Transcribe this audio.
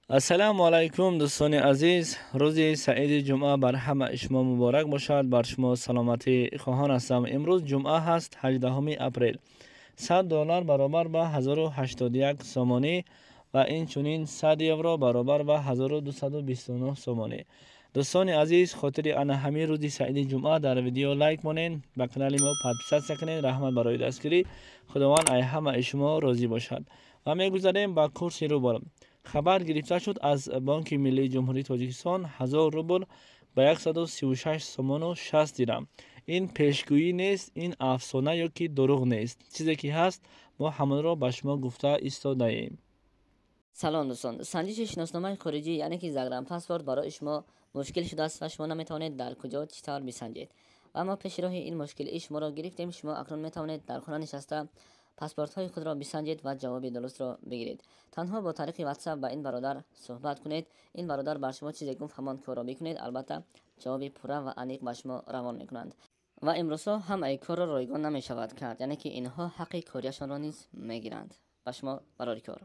Ассалому алайкум, дӯстони азиз. Рӯзи саиди ҷумъа бар ҳамаи шумо муборак бошад. Бар шумо саломатӣ хоҳон ҳастам. Имрӯз ҷумъа ҳаст, 18 апрел. 100 доллар баробар ба 1081 сомонӣ ва инчунин 100 евро баробар ба 1229 сомонӣ. Дӯстони азиз, хотири ана ҳамин рӯзи саиди ҷумъа дар видео лайк монед, ба канали мо подписаться кунед. Раҳмат барои дастгирӣ. Худованд ай ҳамаи шумо розӣ бошад. Ва мегузарем ба курси рубл. Хабар гирифта шуд аз Бонки миллии Ҷумҳурии Тоҷикистон: 1000 рубл ба 136 сомону 60 дирам. Ин пешгӯӣ нест, ин афсона ё ки дурӯғ нест. Чизе ки ҳаст, мо ҳамонро ба шумо гуфта истодаем. Салом, дӯстон. Санҷиши шиносномаи хориҷӣ, яъне ки загранпаспорт, барои шумо мушкил шудааст ва шумо наметавонед дар куҷо, чӣ тавр бисанҷед. Ва мо пеши роҳи ин мушкилии шуморо гирифтем. Шумо акнун метавонед дар хона нишаста паспортҳои худро бисанҷед ва ҷавоби дурустро бигиред. Танҳо бо тариқи WhatsApp ба ин бародар суҳбат кунед. Ин бародар бар шумо чизе гуфт, ҳамон корро бикунед. Албатта, ҷавоби пурра ва аниқ ба шумо равон мекунанд. Ва имрӯзҳо ҳамаи корро ройгон намешавад кард, яъне ки инҳо ҳаққи кориашонро низ мегиранд. Ба шумо барори кор.